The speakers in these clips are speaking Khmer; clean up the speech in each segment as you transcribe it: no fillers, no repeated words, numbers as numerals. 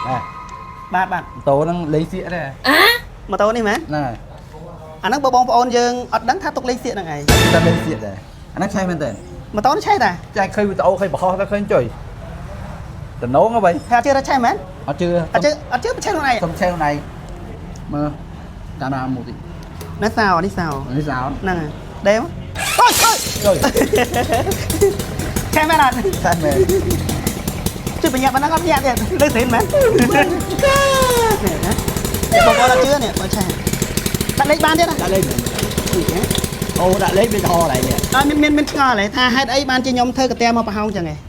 បាទបាទ ម៉ូតូហ្នឹងលេងសៀកដែរ ម៉ូតូនេះមែន ហ្នឹងហើយ អាហ្នឹងបើបងប្អូនយើងអត់ដឹងថាទុកលេងសៀកហ្នឹងឯង តែលេងសៀកដែរអាហ្នឹងឆេះមែនតើ ម៉ូតូនេះឆេះតា ចាឃើញវីដេអូឃើញបង្ហោះទៅឃើញចុយតំណងហ៎បី ហើយអត់ជឿថាឆេះមែន អត់ជឿ អត់ជឿអត់ជឿឆេះខ្លួនឯង សុំឆេះខ្លួនឯងមើលកាមេរ៉ាមួយតិច ណាសោនេះសោ នេះសោ ហ្នឹងហើយដេមអូយអូយ ចុយ ឆេះមែនអត់ ឆេះមែន ជួយបញ្ញាប៉ុណ្ណឹងអត់ញាក់ទៀតលើស្រីមែននេះណាបងប្អូនអត់ជឿនេះបើឆេះដាក់លេខបានទៀតណា ដាក់លេខអូដាក់លេខមានហដែរនេះ អត់មានមានមានឆ្ងល់ទេថាហេតុអីបានជាខ្ញុំធ្វើកាតែមកប្រហោងចឹងឯង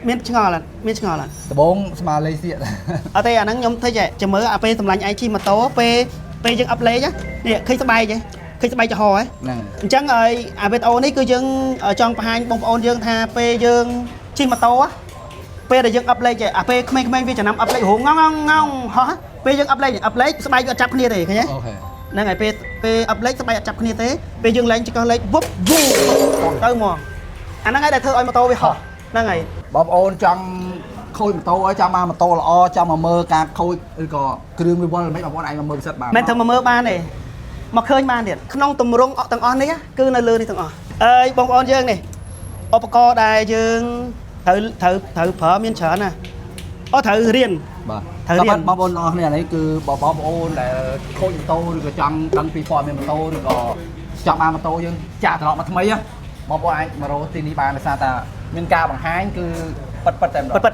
មានឆ្ងល់អត់មានឆ្ងល់អត់ ដបងស្មើលេងសៀកដែរ អត់ទេអាហ្នឹងខ្ញុំធ្វើចេះចាំមើលអាពេលសម្លាញ់ឯងជិះម៉ូតូពេលពេលយើងអាប់លេខនេះឃើញស្បែកទេឃើញស្បែកចំហហ៎ ហ្នឹង អញ្ចឹងឲ្យអាវីដេអូនេះគឺយើងចង់បង្ហាញបងប្អូនយើងថាពេលយើងជិះម៉ូតូពេលដែលយើងអាប់លេខចេះអាពេលក្មេងៗវាចំណាំអាប់លេខរងងងងងហោះពេលយើងអាប់លេខអាប់លេខស្បែកវាអត់ចាប់គ្នាទេឃើញទេ OK ហ្នឹងហើយពេលពេលអាប់លេខស្បែកអត់ចាប់គ្នាទេពេលយើងលែងចង្កឹះលេខវឹបវូទៅហ្មងអាហ្នឹងហើយដែលធ្វើឲ្យម៉ូតូវាហោះហ្នឹងហើយ បងប្អូនចង់ខូចម៉ូតូឲ្យចង់បានម៉ូតូល្អចង់មកមើលការខូចឬក៏គ្រឿងវាវល់មិនបងប្អូនអាចមកមើលពិសិដ្ឋបាន មិនធ្វើមកមើលបានទេមកឃើញបានទៀតក្នុងទម្រង់អក់ទាំងអស់នេះគឺនៅលើនេះទាំងអស់អើយបងប្អូនយើងនេះឧបករណ៍ដែលយើងត្រូវត្រូវត្រូវប្រើមានច្រើនណាស់អូត្រូវរៀន បាទ ត្រូវរៀន បងប្អូនទាំងអស់គ្នានេះគឺបងប្អូនដែលខូចម៉ូតូឬក៏ចង់ដឹងពីព័ត៌មានម៉ូតូឬក៏ចង់បានម៉ូតូយើងចាក់ត្រឡប់មកថ្មីបងប្អូនអាចមករកទីនេះបានដោយសារតែមានការបង្ហាញគឺប៉ិតប៉ិតតែម្ដង ពិតពិត